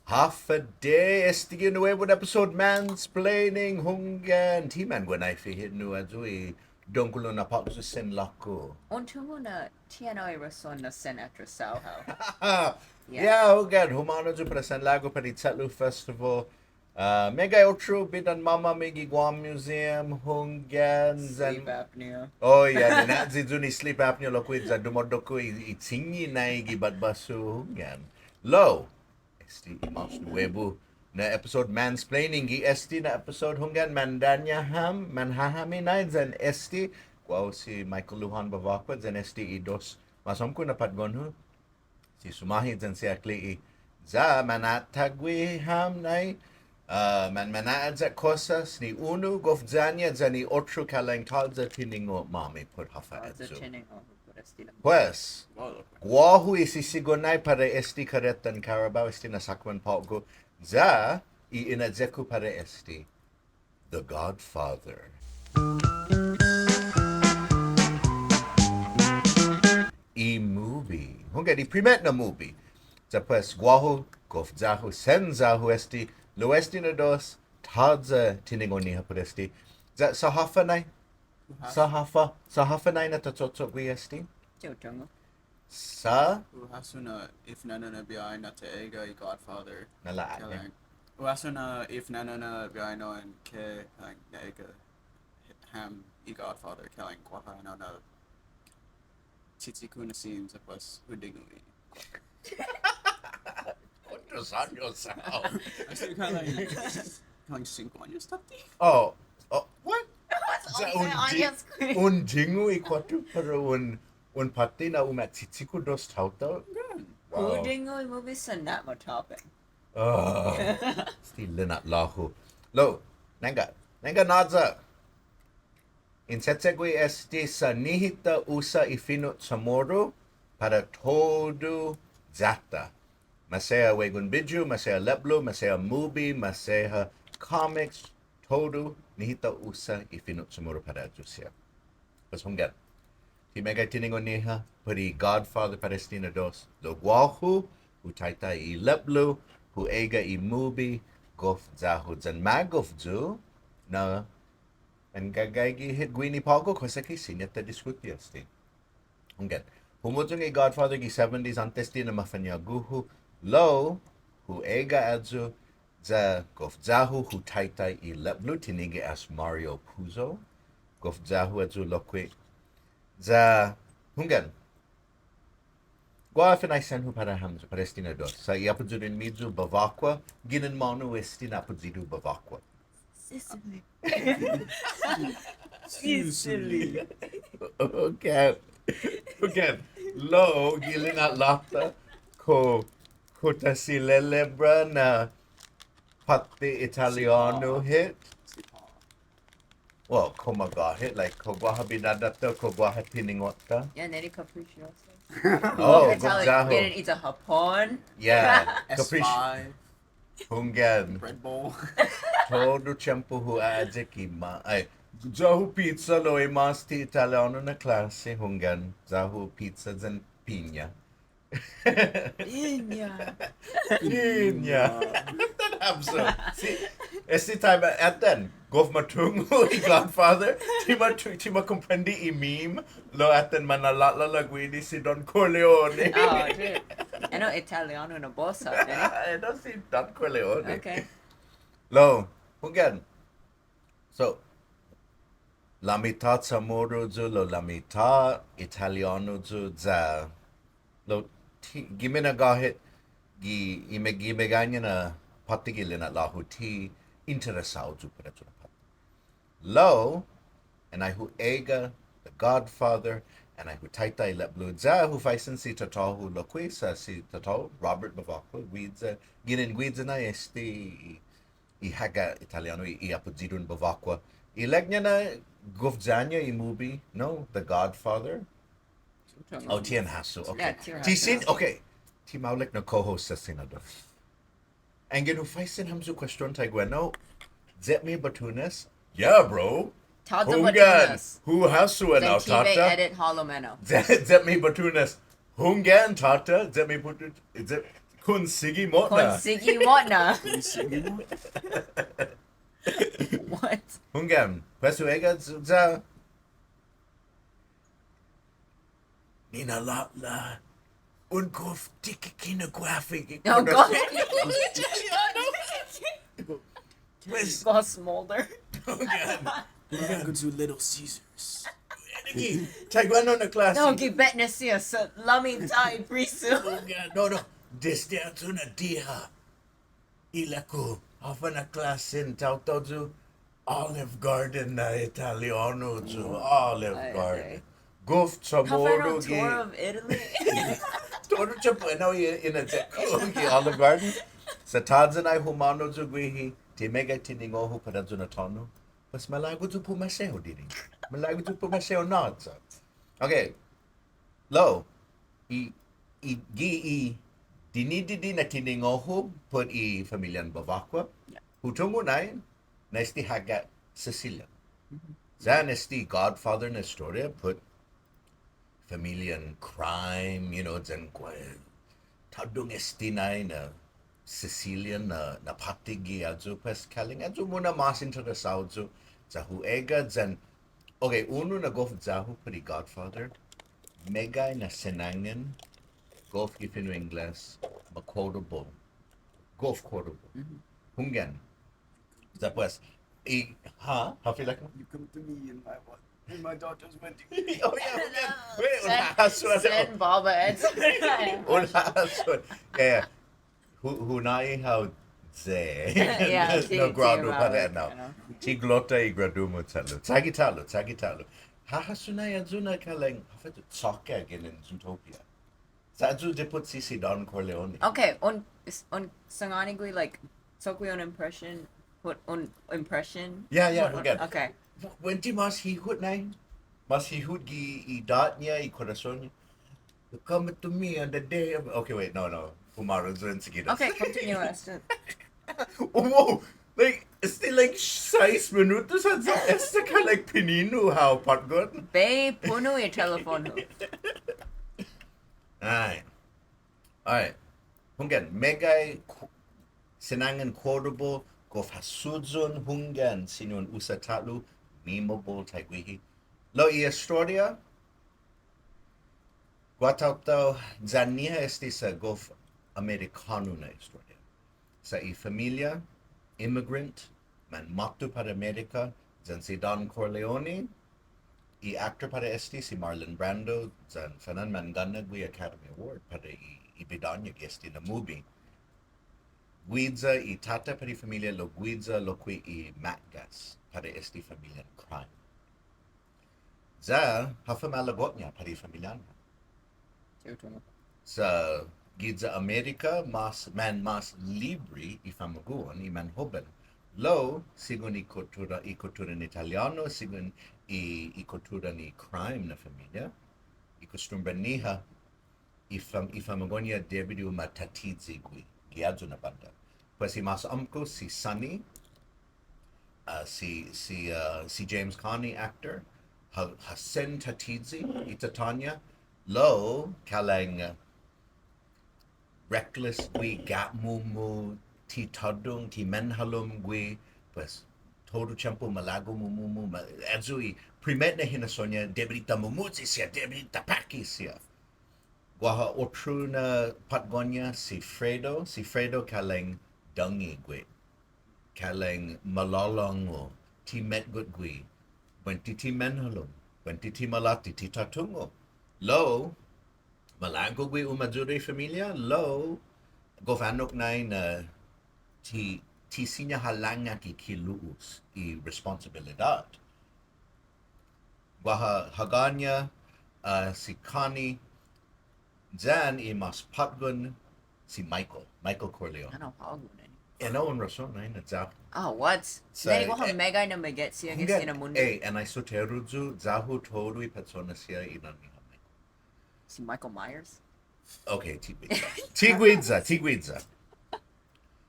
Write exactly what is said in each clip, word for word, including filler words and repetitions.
Håfa Adai, este gi nuebu na episode Mansplaining, hunggan. Ti manguenaifi hit nu ayu i dångkolo na påkyo sen låku. Un tungo' na ti ennao i rason na sen atrasao hao. Yeah. Yeah, hunggan, humånao yu' para sen lågu para i Che'lu Festival. Ah, meggai otro bidan-måmi gi Guam Museum, hunggan, yan sleep apnea. Oh, yeah, nina'yi yu' ni sleep apnea lokkue' ya dumoddok yu' i, i chingi' nai gi båtbasu, hunggan. Lao, este i mås nuebu na episode Mansplaining, gi este na episode hunggan, mandaña' ham, manhahami nai yan este, guåhu si Michael Lujan Bevacqua, yan este i dos mås åmko' na patgon-hu, si Sumåhi yan si Akli'i, ya mana'tågui ham nai, ah, man, mana'ayek kosas ni unu gof ya-ña yan i otro kalang tåya' tiningo'-måmi put håfa ayu. Pues, guåhu i sisigi nai para este karetan karabao, este na sakkuan på'go, ya i inayek-hu para este, The Godfather. I movie. Hunggan, i primet na movie. Ya pues guåhu, gof ya-hu, sen ya-hu este, lao este na dos, tåya' tiningo'-ñiha put este. Ya sa' håfa nai? Sa' håfa, sa' håfa nai na ta cho'cho'gue este? Sa'? Hu hasso na i fine'nana biahi na ta egga' i Godfather. Na la aña. Hu hasso na i fine'nana biahi nu en ke, like, na egga' ham i Godfather, kalang guaha ennao na chichiku na scenes, pues, hu dingu i. Kuåntos åños hao? Hasso kalang, kalang singko åños tåtte. Oh, oh, what? Sa' un di-, un dingu i kuåtto para un, un påtte na umachichiku dos taotao? Wow. Hu dingu i movie sa' na'matoppen. Ah, este lina'la'-hu. Lao, nangga, nangga na'ya. In che'che'gue este sa' nihi ta usa i fino' CHamoru para todu ya-ta. Maseha Wegun Bidyu, maseha lepblo, maseha movie, maseha comics, todu nihi ta usa i fino' CHamoru para ayu siha. Pues hunggan. Ti meggai tiningo'-ñiha put i Godfather para este na dos. Lao guåhu, hu taitai i lepblo, hu egga' i movie, gof ya-hu yan magof yu' na mangagaige hit guini på'go, kosa ki siña ta diskuti este. Hunggan. Humuyong i Godfather gi seventies åntes di na mafañågu yu'. Lao, hu egga' ayu, ya gof ya-hu hu taitai i lepblo tinige' as Mario Puzo. Gof ya-hu ayu lokkue'. Ya, hunggan. Guaha finaisen-hu para hamyo, para este na dos. Sa' i apiyidun-miyu Bevacqua, ginen månu este na apiyidu Bevacqua? Sicily. Sicily. Okay. Okay. Lao, gi lina'la'-ta, kao, kao ta silelebra na påtte Italiånu hit. Well, kao magåhet, like, kao guaha bidådå-ta, kao guaha tiningo'-ta. Yeah, nene Capricciosa. Oh, Itali-, gof ya-hu. Meaning it's a Hapon. Yeah, Capric-, hunggan. Bread bowl. Todu tiempo hu a'ayek i ma-, ai, ya-hu pizza lao i mas ti Italiånu na klåse, hunggan. Ya-hu pizza yan piña. Piña. Piña. Hamyo. Si, este time, atan, gof matungo' i Godfather, ti ma tu-, ti ma komprende i meme, lao atan mana'lå'la' guini si Don Corleone. Oh, dude. Ennao Italiånu na bosa, eh? Ennao si Don Corleone. Okay. Lao, hunggan. So, lamitå CHamoru yu' lao lamitå Italiånu yu', ya lao ti, gi minagåhet, gi i me-, gi meggaiña na påtte gi lina'la'-hu ti interesao yu' para ayu na påtte. Lao, annai hu egga' The Godfather, annai hu taitai lepblo, ya hu faisen si tatå-hu lokkue', sa' si tatå-hu, Robert Bevacqua, guiya, ginen guiya na este i i haga Italiånu, i, i apiyidun Bevacqua. Ilek-ña na gof ya-ña i movie, no? The Godfather. Oh, ti un hasso. Okay. Yeah, ti un hasso. Ti sin, okay. Ti maolek na co-host sa' siña dos. Anggen hu faisen hamyo kuestion taiguenao. Yet-mi batunas. Yeah, bro. Tåta batunas. Hu hasso ennao, tåta. Then ti bai edit hålom ennao. Yet-mi batunas. Hunggan, tåta. Yet-mi batu-, yet-, Konsigi mo'na. Konsigi mo'na. Konsigi mo'na. What? Hunggan, pues hu egga' ya nina'lå'la' un gof tikikina' guafi. Oh, God. Pues, gof smolder. Hunggan. Welcome to Little Caesars. Taiguenao na klåsi. No, gi Betnes siha, sa' lamen ta i prisu. Hunggan, no, no. Desde ayu na diha. Ilek-hu, håfa na klåsen taotao yu', Olive Garden na Italiano yu', Olive Garden. Gof Chamorro gi. Tour of Italy. Todu champos, no, i, i na check-hu gi Olive Garden. Sa' tåya' nai humånao yu' guihi, ti meggai tiningo'-hu para ayu na tåno'. Pues malago' yu' pumaseho didide'. Malago' yu' pumaseho na sa'. Okay. Lao, i, i, gi i dinidide' na tiningo'-hu put i familian Bevacqua. Yeah. Hu tungo' nai, na este haga' Sicilian. Mm-hmm. Yan este godfather na estoria put familian crime, you know, yan kuan, tåddong este nai na Sicilian na, na påtte gi ayu, pues kalang ayu muna' mas interesao yu', ya hu egga' yan Okay, unu na gof ya-hu put i godfather, meggai na sinangan, gof gi fino' Ingles, ma quotable. Gof quotable. Mm-hmm. Hunggan. Ya pues, i, ha, ha fila ko? You come to me in my what? In my daughter's wedding. Oh, yeah, hunggan. Wait, un hasso. Sen båba, it's okay. Un hasso. Yeah, yeah. Hu-, hu nå'i hao ya. Yeah, no, ti, gradu ti para no. Ti glota i gradu-mu ta'lo. Chagi ta'lo, chagi ta'lo. Håfa ayu nai ayu na kalang, håfa ayu cho'gue ginen Zootopia. Sa' ayu dipotsi si Don Corleone. Okay, un, un sangåni gui', like, cho'gue un impression, put un impression. Yeah, yeah, put un, okay. Buente mas hihot nai. Mas hihot gi i idåt-ña, i korason-ña. You come to me on the day of, okay, wait, no, no. Humånao yu' enseguida. Okay, continue, este. Oh, wow. Like, este, like, seis minutos, and so, este ka, like, pinino'-hu påtgon. Bai puno' i telefon-hu. All right. All right. Hunggan, meggai ku-, sinangan quotable, gof hasuyon, hunggan, siña un usa ta'lo, memeable taiguihi. Lao i estoria, guaha taotao, ya-ñiha este sa' gof Amerikånu na estoria. Sa' i familia, immigrant, manmåtto para Amerika, yan si Don Corleone, i actor para este, si Marlon Brando, yan fana'an mangånna gui' Academy Award para i, i bidå-ña gi este na movie. Guiya i tåta para i familia, lao guiya lokkue' i måtgas para este familian crime. Ya, håfa malago'-ña para i familiå-ña. Sa' giya Amerika mas, man mas libre i famagu'on, i manhoben. Lao, sigun i kuttura, i kutturan Italiånu, sigun i, i kutturan i crime na familia, i kostumbren-ñiha, i fam-, i famagu'on-ña debi di u ma tattiyi gui', gi ayu na bånda. Pues i mas åmko' si Sonny, uh, si, si, uh, si James Caan i actor, ha, ha sen tattiyi i tatå-ña, lao, kalang, uh, reckless gui', ga' mumu, ti tåddong, ti menhalom gui', pues, todu tiempo malago' mumumu, ma-, ayu i primet na hinasso-ña, debi di ta mumuyi siha, debi di ta paki siha. Guaha otro na påtgon-ña si Fredo, si Fredo kalang dångi gui'. Kalang malålångu, ti metgot gui'. Buente ti menhalom, buente ti malåte', ti ta tungo'. Lao, malago' gui' umayuda i familia, lao, gof annok nai na ti, ti siña ha långa ki kilu'os i responsibilidåt. Guaha hagå-ña, uh, si Connie, yan i mas påtgon si Michael, Michael Corleone. Ennao på'go, nai. Ennao un rason, nai, na ya-hu. Ah, what? Sa', nai, guaha, eh, meggai na meggai siha gi este na mundo. Eh, annai sotteru yu', ya-hu todu i petsona siha i na'an-ñiha Michael. Si Michael Myers? Okay, ti guiya. Ti guiya, ti guiya.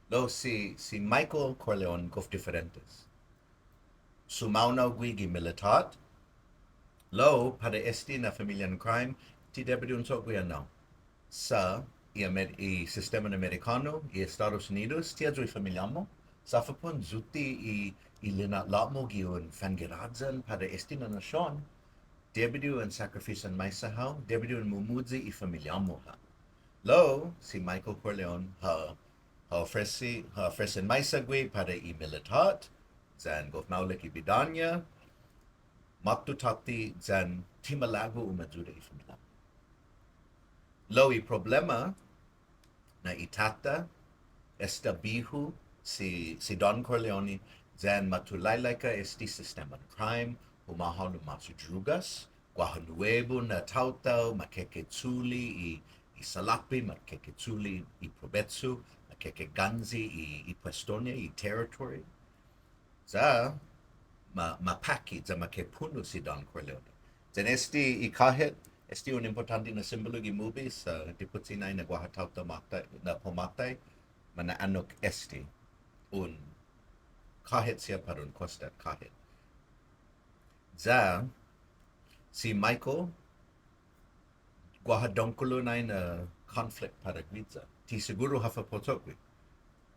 Lao si, si Michael Corleone gof diferentes. Sumaonao gui' gi militåt. Lao para este na familian crime, ti debi di un cho'gue ennao. Sa' i Amer-, i sisteman Amerikånu, i Estados Unidos, ti ayu i familiå-mu, sa' håfa pon yute' i, i lina'la'-mu gi un fangerayan para este na nasion, debi di un sakrifisiu maisa hao, debi di un mumuyi i familiå-mu ha'. Lao, si Michael Corleone, ha, ha ofresi, ha ofresen maisa gui' para i militåt, yan gof maolek i bidå-ña, måtto tåtte yan ti malago' umayuda i familiå-mu. Lao i problema na i tata, esta bihu, si, si Don Corleone, yan matulalaika este sisteman crime, humahålom mås drugas, guaha nuebu na taotao, ma keke chule' i, i salåpe', ma keke chule' i probechu, ma keke ganchi i, i puesto-ña, i territory. Ya, ma, ma paki, ya ma kepuno' si Don Corleone. Yan este i kåhet, este un impottånte na simbolu gi movies, uh, dipotsi nai na guaha taotao måtai, na påtgon måtai, ma na'annok este, un kåhet siha pat un kostat kåhet. Ya, si Michael, guaha dångkolo nai na conflict para guiya. Ti siguru håfa para cho'gue.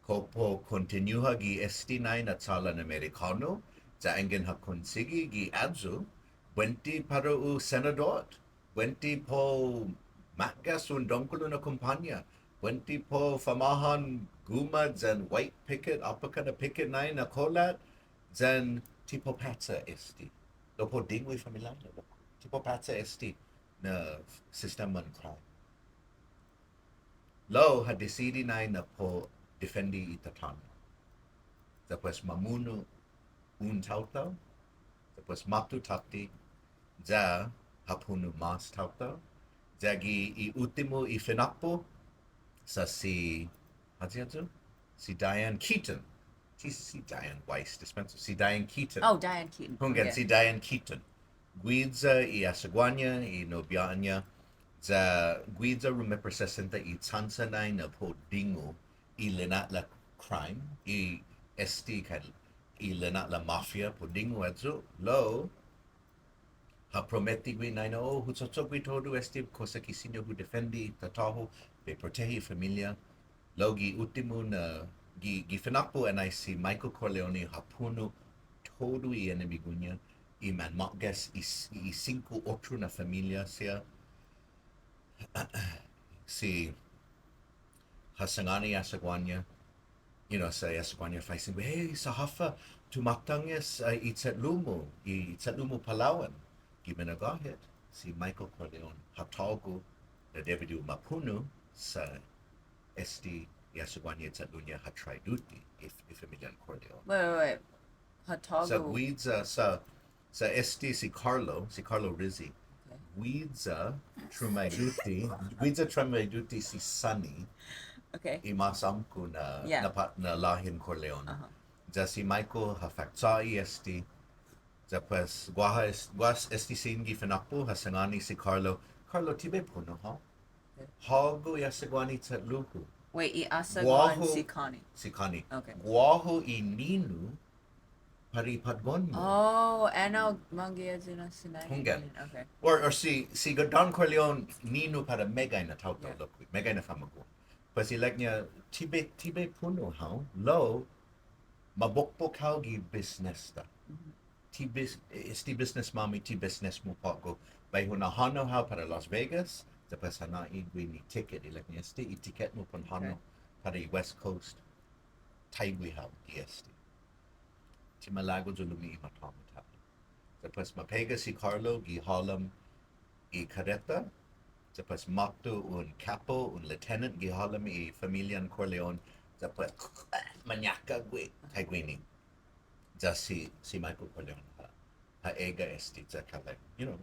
Kao para u kontinuha gi este nai na chålan Amerikånu, ya anggen ha konsigi gi ayu, buente para u senadot, buente para u ma'gas un dångkolo na kumpañia, buente para u famahan guma yan white picket, å'paka' na picket nai na kolat, yan ti para u pacha este. Lao para u dingu i familiå-ña, lao ti para u pacha este na sisteman crime. Lao ha disidi nai na para u difende i tatå-ña. Ya pues mamuno' un taotao, ya pues måtto tåtte, ya ha puno' mås taotao, ya gi i uttimo i finakpo', sa' si, håyi ayu? Si Diane Keaton. Si, si Diane Weiss, dispensa. Si Diane Keaton. Oh, Diane Keaton. Hunggan, okay. Si Diane Keaton. Guiya i asaguå-ña, i nobiå-ña, ya guiya rumepresesenta i chansa nai na para u dingu i lina'la' crime, i este ka, i lina'la' mafia, para u dingu ayu, lao, ha prometi gui' nai na, oh, hu cho'gue todu este kosa ki siña hu difende tatå-hu, bai protehi familia. Lao gi uttimo na, gi, gi finakpo' annai si Michael Corleone ha puno' todu i enemigu-ña, i manma'gas i, i singko otro na familia siha. Si ha sangåni i asaguå-ña, you know, sa' i asaguå-ña faisen, hey, sa' håfa tumåtanges, uh, i che'lu-mu, i che'lu-mu palao'an. Gi minagåhet, si Michael Corleone ha tågo' na debi di u mapuno' sa' este i asaguå-ña i che'lu-ña ha traidute i, i familian Corleone. Wait, wait, wait. Ha tågo'. Sa' guiya, sa' Sa' este si Carlo, si Carlo Rizzi. Okay. Guiya trumaiduti, guiya trumaiduti si Sonny. Okay. I mas åmko' na, yeah, na pa-, na låhin Corleone. Uh-huh. Ya si Michael ha fakcha'i este. Ya pues, guaha es-, guaha este siha gi finakpo', ha sangåni si Carlo. Carlo, ti bai puno' hao? Okay. Hågu i asaguan i che'lu-hu. Wait, i asaguan si Connie? Si Connie. Okay. Guåhu i ninu, para i patgon-mu. Oh, ennao mångge ayu na sinangan. Hunggan. Okay. Or, or si, si Don Corleone ninu para meggai na taotao, yeah, lokkue', meggai na famagu'on. Pues ilek-ña, ti bai, ti bai puno' hao, lao, mabokbok hao gi bisnes-ta. Mhm. Ti bis-, este bisnes-måmi, ti bisnes-mu på'go. Bai hu na'hånao hao para Las Vegas, ya pues ha nå'i guini ticket, ilek-ña este, i ticket-mu para un hånao, okay, para i West Coast. Taigue hao gi este. Ti malago' yu' lumi'e' i matå-mu ta'lo. Ya pues mapega si Carlo gi halom i kareta. Ya pues måtto un capo, un lieutenant gi halom i familian Corleone. Ya pues mañåka gui', taiguini. Ya si, si Michael Corleone ha, ha egga' este ya kalan, you know,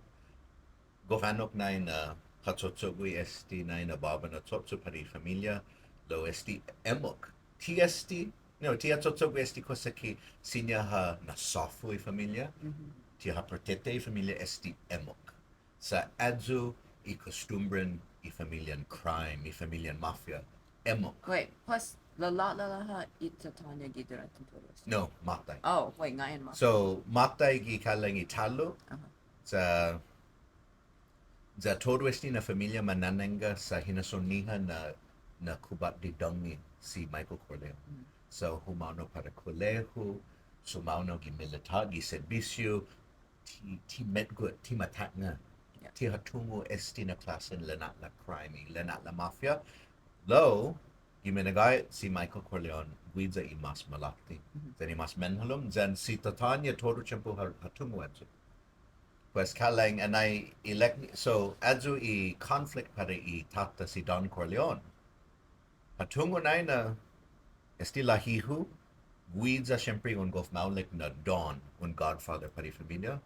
gof annok nai na ha cho'cho'gue este nai na båba na cho'cho' para i familia, lao este emmok. Ti este, no, ti ha cho'cho'gue este kosa ki siña ha na'såfu i familia, mhm, ti ha protete i familia este emmok. Sa' ayu i kostumbren i familian crime, i familian mafia, emmok. Wait, pues, la, la, la, la, ha, i tatå-ña gi duranten todu este? No, måtai. Oh, wait, ngai'an måtai. So, måtai gi kalan i talo', aha, sa' Ya todu este na familia mananangga sa' hinasson-ñiha na na kubat didångi si Michael Corleone. Mm. So, humånao para kolehu, sumaonao gi militåt, gi setbisio, ti, ti metgot, ti matatnga. Yeah. Ti ha tungo' este na klåsen lina'la' crime, lina'la' mafia. Lao, gi minagåhet si Michael Corleone, guiya i mas malåte'. Mhm. Yan i mas menhalom, yan si tatå-ña todu tiempo ha, ha tungo' ayu. Pues kalang anai ilek-, so, ayu i conflict para i tåta si Don Corleone. Ha tungo' nai na este lahi-hu, guiya siempre un gof maolek na Don, un godfather para i familia.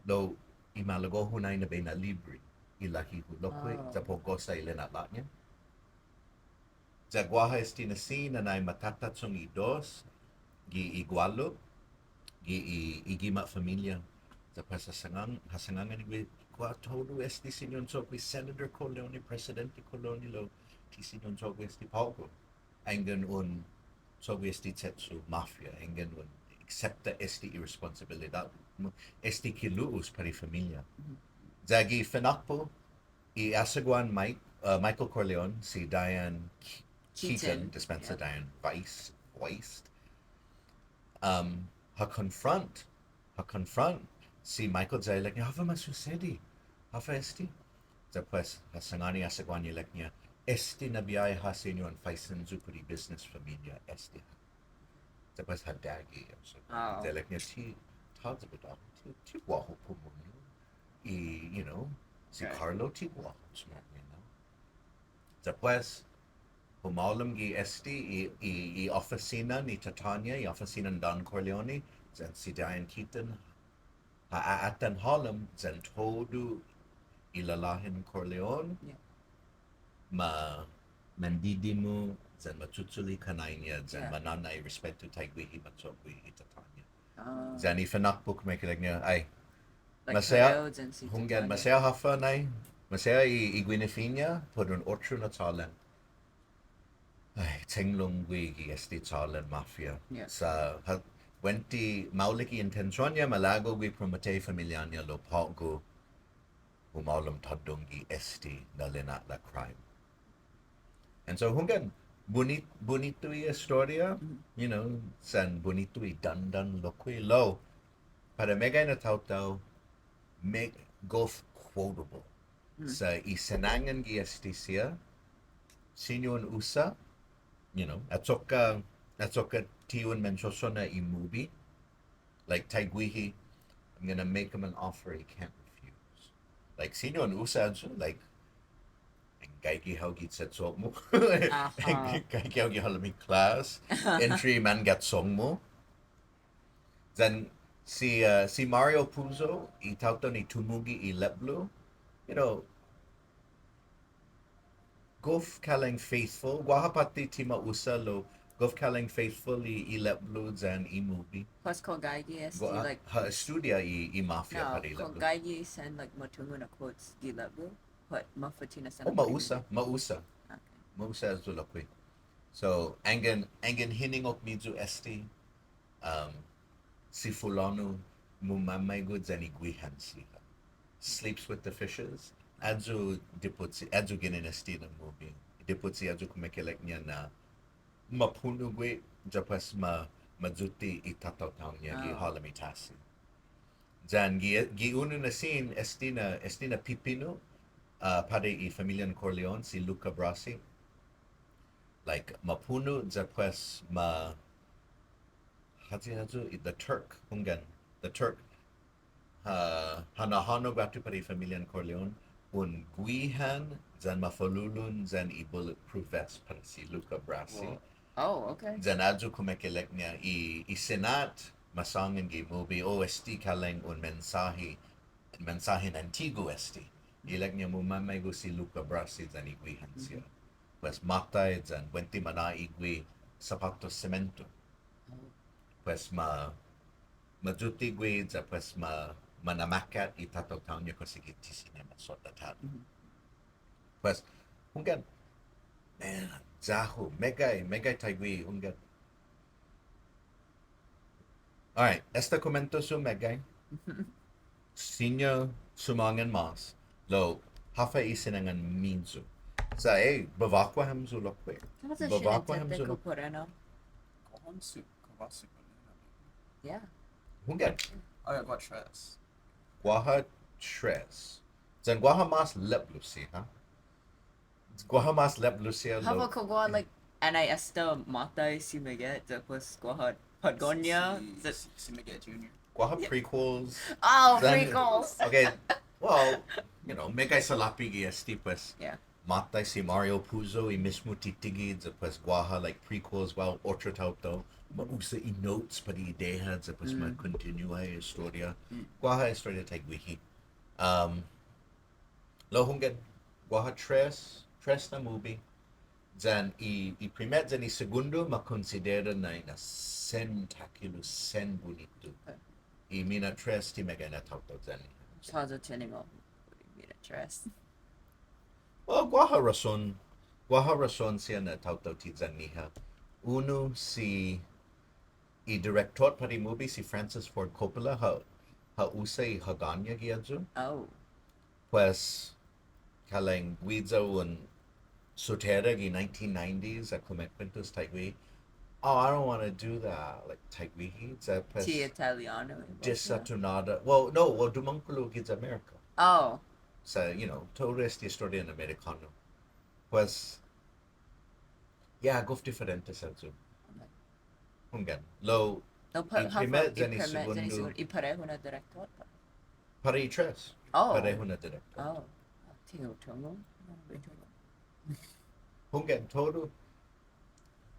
Lao i malago'-hu nai na bai na'libre i lahi-hu lokkue', oh, ya para u gosa i lina'la'-ña. Ya guaha este na scene anai matatachong i dos, gi i gualo', gi i, i gima' familia. Ya pues ha sangang-, ha sangangan gue', guaha todu este siña un cho'gue Senator Corleone, Presidente Corleone, lao ti siña un cho'gue este på'go. Yanggen un cho'gue este che'cho' mafia, yanggen un aksepta este i responsibilidåt, este kilu'os para i familia. Mhm. Ya gi finakpo', i asaguan Mike, uh, Michael Corleone, si Diane Ke-, Keaton, Keaton, dispensa, yeah. Diane Weiss, Weist. Um, ha confront, ha confront si Michael ya ilek-ña, "Håfa masusedi? Håfa este?" Ya pues, ha sangåni i asaguan-ña ilek-ña, "Este na biahi ha siña un faisen yu' put i business familia este." Ya pues ha dagi, so, oh, ya ilek-ña ti, ti, ti guåhu put mungnga. I, you know, si, okay, Carlo ti guåhu, you know. Ya pues, humålom gi este i, i, i ofisinan i tatå-ña, i ofisinan Don Corleone, yan si Diane Keaton, ha a'atan hålom, yan todu i lalahin Corleone, yeah, ma, mandidimuk, yan machuchule' kannai-ña, yan, yeah, ma nåna i respetu taiguihi ma cho'gue i tatå-ña. Ah. Yan i finakpo' kumekeilek-ña, ai. Like, masea, hunggan, masea håfa nai, masea i, i guinifi-ña, put un otro na chålan. Ai, chenglong gui' gi este chålan mafia. Yeah. Sa', ha, buente maolek i intension-ña, malago' gui' promete i familia-ña lao på'go humålom tåddong gi este na lina'la' crime. And so, hunggan, buni-, bunitu i estoria, mm-hmm, you know, yan bunitu i dandan lokkue', lao, para meggai na taotao, me-, gof quotable. Mm. Sa' i sinangan gi este siha, siña un usa, you know, achokka', achokka' ti un mensiona i movie, like, taiguihi, "I'm gonna make him an offer he can't refuse." Like, siña un usa ayu, like, "Gaige hao gi che'cho'-mu." Aha. "Gaige hao gi halom i class." "Entre i manggachong-mu." Yan si, uh, si Mario Puzo, i taotao ni tumuge' i lepblo, you know, gof kalang faithful, guaha påtte ti ma usa lao, gof kalang faithful i, i lepblo yan i movie. Pues kao gaige este, gua-, like, ha estudia i, i mafia, no, para i lepblo. Kao gaige sen, like, ma tungo' na quotes gi lepblo, pat ma fa'tinas. Oh, ma usa, ma usa. Okay. Ma usa ayu lokkue'. So, yanggen, yanggen hiningok-miyu este, um, si fulånu mumamaigo' yan i guihan siha. Sleeps with the fishes. Ayu dipotsi, ayu ginen este na movie. Dipotsi ayu kumekeilek-ña na mapuno' gui', ya pues ma, ma yute' i tataotao-ña gi, oh, halom i tasi. Yan gi, gi unu na scene, este na, este na pipino', uh, para i familian Corleone, si Luca Brasi. Like, mapuno', ya pues ma, håyi, håyi, i, the Turk, hunggan, the Turk. Ha, ha na'hånao guatu para i familian Corleone un guihan, yan mafalulon, yan i bulletproof vest para si Luca Brasi. Wow. Oh, okay. Yan ayu kumekeilek-ña i, i sinat, ma sångan gi movie, oh, este kalang un mensåhi, mensåhen antigu este. Ilek-ña mumamaigo' si Luca Brasi yan i guihan siha. Mhm. Pues måtai yan buente ma nå'i gui' sapåtos semento. Oh. Pues ma, ma yute' gui' ya pues ma, ma na'makkat i tataotao-ña kao sigi ti siña ma sodda' tåtte. Mhm. Pues, hunggan, man, ya-hu, meggai, meggai taiguihi, hunggan. All right, esta kumuentos yu' meggai. Siña sumångan mås, lao, håfa i sinangan-miyu. Sa', eh, bevakua hamyo lokkue'. How's the Bevakua shit hamyo in lokkue'. Porano? Gohan su, gohan su. Yeah. Hunggan. Oh, yeah, gohan tres. Guaha tres. Yan guaha mas lepblo siha. Guaha mas lepblo siha. Håfa Lao, kao guaha, like, anai esta måtai si Miget, despues guaha påtgon-ña. Si, si, si Miget Junior. guaha prequels. Oh, Yan, prequels. Okay. Well, you know, meggai salåpe' gi este, pues. Yeah. Måtai si Mario Puzo, i mismo titigi, despues guaha, like, prequels, well, otro taotao ma usa i notes para i idea, despues ma Mm. kontinua i estoria. Mm. Guaha estoria taiguihi. Um, lao hunggan, guaha tres, tres na movie. Yan i, i primet yan i segundo ma konsidera na, na sen takhilo', sen bunitu. Okay. I mina' tres ti meggai na taotao yan i. Håfa tiningo'-mu i mina' tres? Well, guaha rason, guaha rason siha na taotao ti ya-ñiha. Unu, si i director para i movie, si Francis Ford Coppola, ha, ha usa i haga-ña gi ayu. Oh. Pues, kalang guiya un sotera gi nineteen nineties, a kumuekuentos taiguihi, "Oh, I don't want to do that." Like, taiguihi, sa' pues, Ti Italiano. desatunåda. Well, no, well, dumångkolo giya America. Oh. Sa', you know, todu este estorian Amerikånu. Pues, yeah, gof diferente sa' ayu. Hunggan. Lao, No, pa, i håfa, primet i yan i primet yan i segundo. Segundo, i parehu na direktor. Para i tres. Oh. Parehu na direktor. Oh. Ti hu tungo'. Hunggan, todu.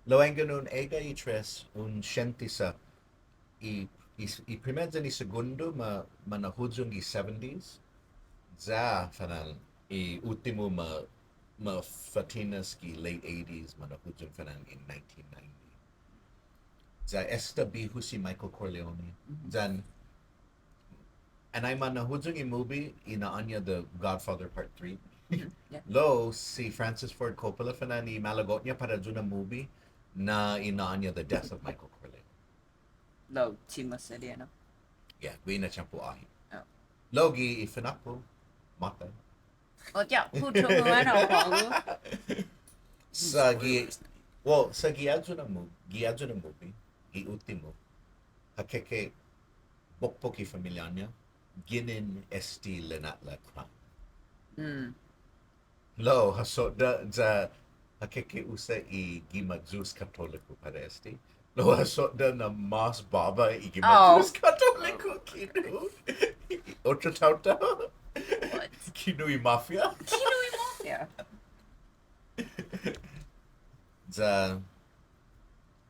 Lao yanggen un egga' i tres, un siente sa' i, i, i primet yan i segundo ma, ma na'huyong gi seventies. Ya fana'an i uttimo ma, ma fa'tinas gi late eighties, ma na'huyong fana'an in nineteen ninety. Ya esta bihu si Michael Corleone. Yan anai ma na'huyong i movie i na'ån-ña The Godfather Part three. Mhm, yeah. Lao si Francis Ford Coppola fana'an i malago'-ña para ayu na movie na i na'ån-ña The Death of Michael Corleone. Lao ti maseha, no? Yeah, guihi na tiempo åhe'. Oh. Lao gi i finakpo', måtai. Oh, yeah, hu tungo' ennao, Paolo. Sa' gi, well, sa' gi ayu na mo-, gi ayu na movie, gi uttimo, ha keke pokpok i familiå-ña, ginen este lina'la' crime. Mm. Lao, ha sodda' ya ha keke usa i gima' Yu'os Katoliku para este. Lao, ha sodda' na mas båba i gima' Oh. Yu'os Katoliku kinu i otro taotao. What? Kinu i mafia. Kinu i mafia. Ya,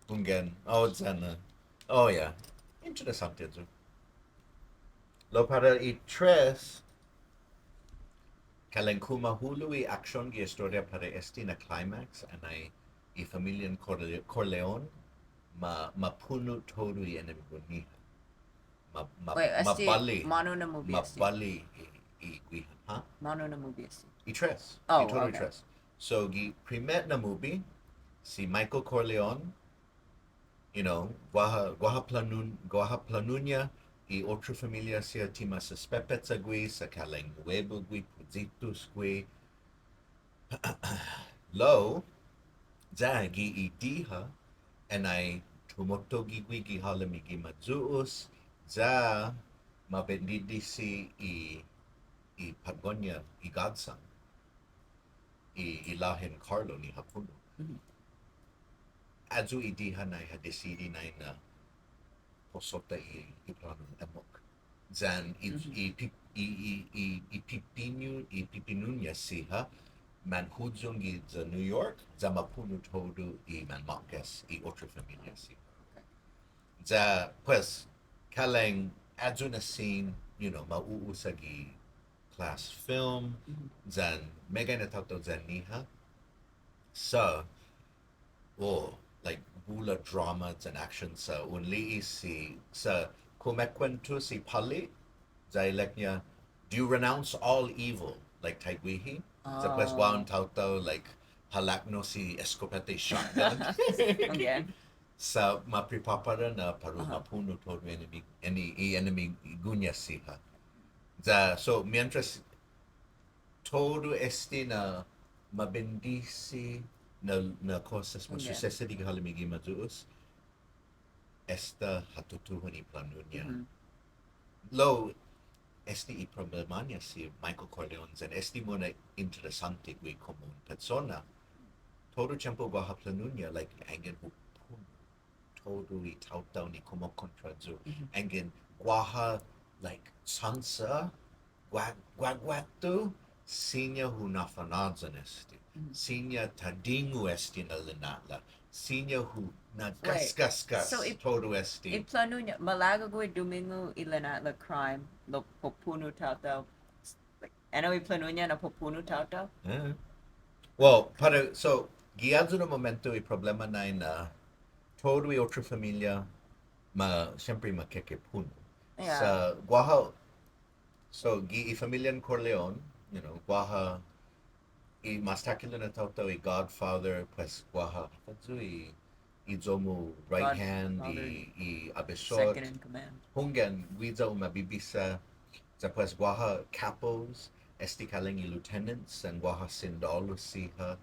hunggan. Oh, ya na. Oh, yeah. Interesånte ayu. Lao para i tres, kalang kumahulo' i aksion gi estoria para este na climax, anai i familian Corle-, Corleone, ma, ma puno' todu i enemigu-ñiha. Ma, ma, Wait, ma este, båli, månu na movie ma este? Båli i, i guihan, ha? Månu na movie este? I tres. Oh, I todu i okay. Tres. So, gi primet na movie, si Michael Corleone, you know, guaha, guaha planun-, guaha planu-ña i otro familia siha ti ma suspetbecha gui', sa' kalang nuebu gui', puyitus gui'. Lao, ya gi i diha, anai tumotogi gui' gi halom i gima' Yu'os, ya ma bendidisi i, i påtgon-ña, i godson. I, i låhan Carlo ni ha puno'. Mhm. Ayu i diha nai ha disidi nai na posotta i, i planun emmok. Yan i, Mhm. i pi-, i, i, i, i pipinu-, i pipinu-ña siha, manhuyong giya New York, ya ma puno' todu i manma'gas i otro familia siha. Okay. Ya, pues, kalang ayu na scene, you know, ma u'usa gi class film, Mhm. yan meggai na taotao ya-ñiha. Sa', oh, like, bula drama yan action sa' un li'e' si, sa' kumuekuentos i påle', ya ilek-ña, "Do you renounce all evil?" Like, taiguihi. Sa' pues Oh. guaha un taotao, like, ha laknos i eskopeta i shotgun. Okay. Sa' ma pripåpara na para u Aha. ma puno' todu enemi-, eni-, i enemigu-ña siha. Ya, so, mientras todu este na mabendisi na, na kosas ma susesedi gi halom i gima' Yu'os, esta ha tutuhon i planu-ña. Lao, esti i problema-ña si Michael Corleone, yan esti muna' interesånte gui' komo un petsona. Todu tiempo guaha planu-ña, like, anggen hu punu todu i taotao ni kumokontra yu'. Anggen guaha, like, chånsa, gua-, guaguatu, siña hu na'fanhåyan esti. Siña ta dingu esti na lina'la'. Siña hu na'gasgasgas todu esti. Wait, so i, i planu-ña, malago' gui' dumingu i lina'la' crime, lao pupunu taotao, like, ennao i planu-ña na pupunu taotao? Eh. Well, para, so, gi ayu na momento i problema nai na todu i otro familia ma, siempre ma kekepunu. Yeah. Sa' guaha, so, gi i familian Corleone, you know, guaha i mas takhilo' na taotao i godfather, pues guaha, håfa ayu i, i iyo-mu right hand, i, i abisot. Second in command. Hunggan, guiya umabibisa, ya pues guaha capos, esti kalang i lieutenants, yan guaha sindålu siha,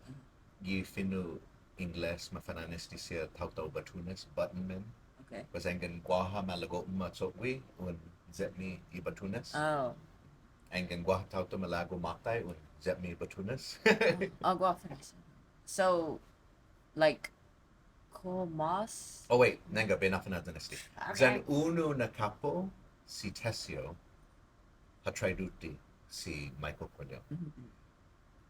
gi fino' Ingles, mafa'na'an esti siha taotao batunes, buttonmen. Okay. Pues anggen guaha malago' umacho'gue, un yemme' i batunes. Oh. Anggen guaha taotao malago' måtai, un yemme' i batunes. Oh, oh, guaha fino'. So, like, kao mås? Oh, wait, nangga, bai na'fanhåyan esti. Okay. Yan unu na capo, si Tessio, ha traiduti si Michael Corleone.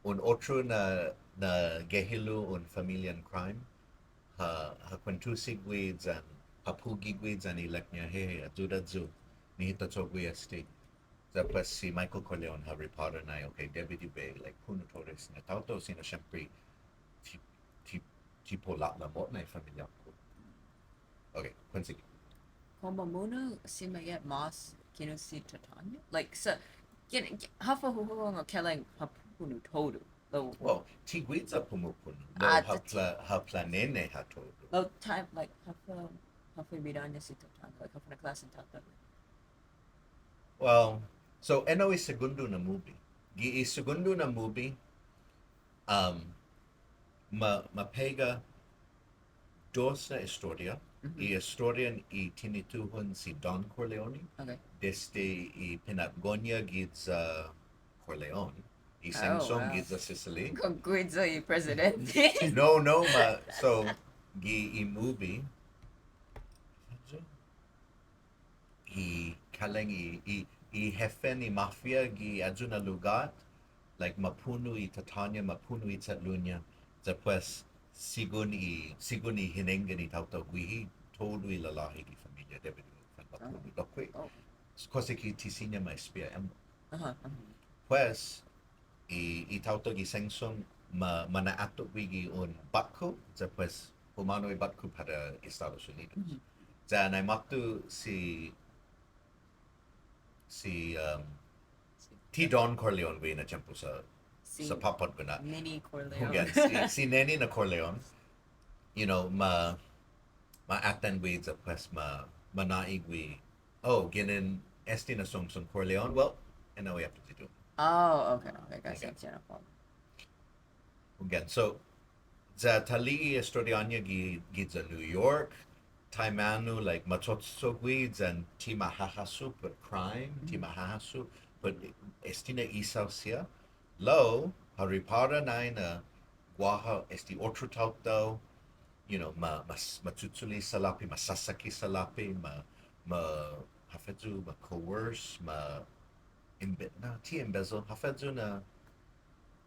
Un otro na, na gehilu un familian crime, ha, ha kuentusi gui' yan, ha pugi gui' yan ilek-ña, "Hey, ayuda yu', nihi ta cho'gue esti." Ya pues si Michael Corleone ha ripåra nai, okay, debi di bai, like, punu todu esti na taotao, siña siempre ti, ti, ti pola'la' mo'na i familia-ku. Okay, kuentusi. Kao munu si Michael mås kinu si tatå-ña? Like, sa', kin, kin, håfa hu hungok kalang ha pupunu todu. Lao, well, ti guiya pumupunu. Lao, ah, ha pla-, ha planeha todu. Lao time, like, håfa, håfa bidå-ña si tatå-ña, like, håfa na klåsen taotao. Well, so, ennao i segundo na movie. Gi i segundo na movie, um, ma, ma pega dos na estoria. I estorian i tinituhon si Don Corleone. Okay. Desde i pinatgon-ña giya Corleone. I sengsong giya Sicily. Kao guiya i presidente. No, no, ma, so, gi i movie. I kalang i, i, i hefen i mafia gi ayu na lugåt, like, ma punu i tatå-ña, ma punu i che'lu-ña, ya pues, sigun i, sigun i hinenggen i taotao guihi, todu i lalåhi gi familia debi di ma punu lokkue'. Kosa ki ti siña ma espia emmok. Pues, i, i taotao gi sengsong ma, ma na'atok gui' gi un båtko, ya pues, humånao i båtko para Estados Unidos. Ya nai måtto si, si, um, ti Don Corleone gui' na tiempo sa', sa' påtgon na. Nene Corleone. Hunggan, si, si Nene na Corleone, you know, ma, ma atan gui' ya pues ma, ma nå'i gui'. Oh, ginen este na songsong Corleone. Well, and now we have to do. Oh, okay. Okay, gotcha. Hunggan. So, ya ta li'e' i estoriå-ña gi, giya New York, taimanu, like, macho'cho'cho' gui' yan ti ma hahasso put crime, ti ma hahasso put este na isao siha. Lao, ha ripåra nai na guaha este otro taotao, you know, ma, ma, ma chuchule' salåpe', ma sasaki salåpe', ma, ma, håfa ayu, ma coerce, ma embe-, no, ti embezzle, håfa ayu na,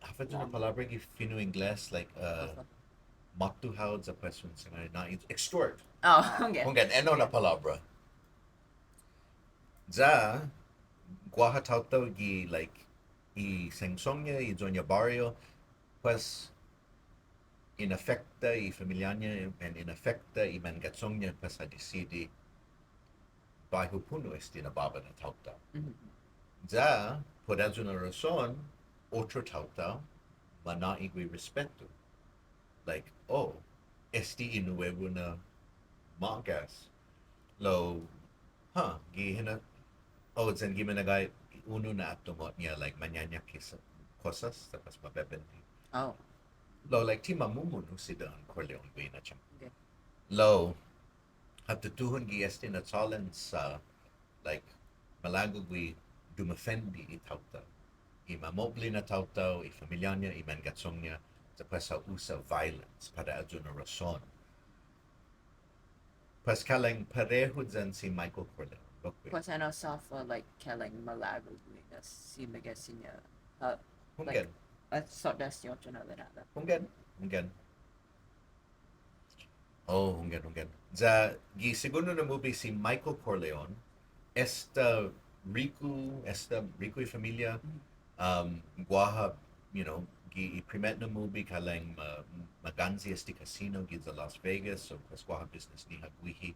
håfa ayu na palåbra gi fino' Ingles, like, uh, måtto hao ya pues un sangåni na, it's extort. Oh, okay. Hunggan, ennao na palåbra. Ya, guaha taotao gi, like, i sengsong-ña, i iyo-ña barrio, pues, in afekta i familiå-ña, and in afekta i manggachong-ña, pues, ha disidi bai hu punu este na båba na taotao. Ya, put ayu na rason, otro taotao, ma nå'i gui' respetu. Like, oh, este i nuebu na ma'gas. Lao, huh, gi hina-, oh, yan gi minagåhet unu na atdongo'-ña, like, mañaña' kisa kosas, tapos mabebende. Oh. Lao, like, ti mamumuno' si Don Corleone guihi na tiempo. Okay. Lao, ha tutuhon gi este na chålan sa', like, malago' gui' dumefende i taotao. I mamao'ble na taotao, i familiå-ña, i manggachong-ña, sa' pues ha usa violence para ayu na rason. Pues kalang parehu yan si Michael Corleone, lokkue'. Pues ennao sa' håfa, like, kalang malago' gui' na si meggai siña, uh, Hunggan. Like, uh, sodda' este otro na lina'la'. Hunggan, hunggan. Oh, hunggan, hunggan. Ya gi segundo na movie si Michael Corleone, esta riku, esta riku i familia, um, guaha, you know, gi i primet na movie kalang ma, maganchi este casino giya Las Vegas, so pues guaha business-ñiha guihi.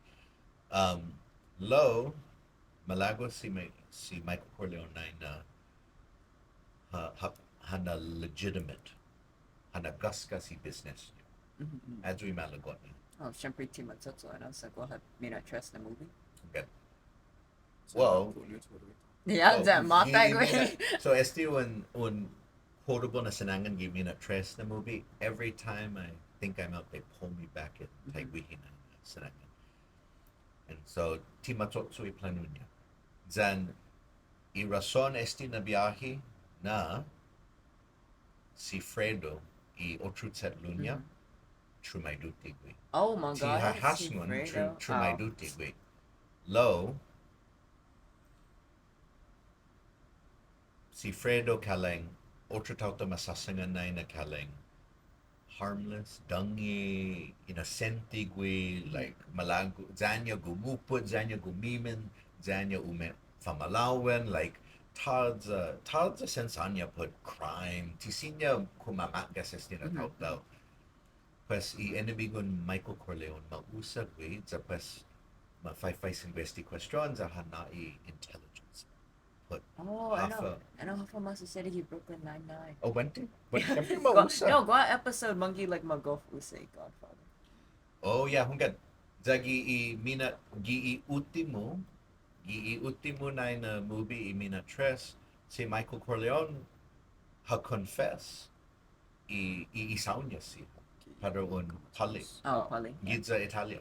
Um, lao, malago' si, Mi- si Michael Corleone nai na ha, ha, ha na'legitimate, ha na'gåsgas i business-ña. Mhm, mhm. Ayu i malago'-ña. Oh, siempre ti macho'gue, no? Sa' guaha mina'tres na movie. Okay. Well, Yeah, oh, that mata gi gui'. mina-, so este un, un quotable na sinangan gi mina'tres na movie. Every time I think I'm out, they pull me back in. Mhm. Taiguihi na sinangan. And so, ti macho'cho' i planu-ña. Yan, i rason este na biahi na si Fredo i otro che'lu-ña, Mhm. trumaiduti gui'. Oh my Ti God, ha si hasngon, tru-, Fredo. Oh. trumaiduti gui'. Lao, si Fredo kalang, otro taotao masåsangan nai na kalang harmless, dångi, inosente gui', Mhm. like, malago', ya-ña gumupot, ya-ña gumimen, ya-ña umefamalao'an, like, tåya', tåya' sensa-ña put crime, ti siña kumamatgas este na Mhm. taotao. Pues, i enemigun Michael Corleone ma usa gui', ya pues, ma faifaisen gui' este kuestion, ya ha nå'i intelligence. Put Oh, ennao. håfa. Ennao håfa masusedi gi Brooklyn Nine-Nine. Oh, buente? But siempre ma Gua-, usa. No, guaha episode mångge', like, magof usa i Godfather. Oh, yeah, hunggan. Ya gi i mina-, gi i uttimo, gi i uttimo nai na movie i mina'tres, si Michael Corleone ha confess i, i isao-ña siha para un påle'. Oh, påle'. Giya Italia.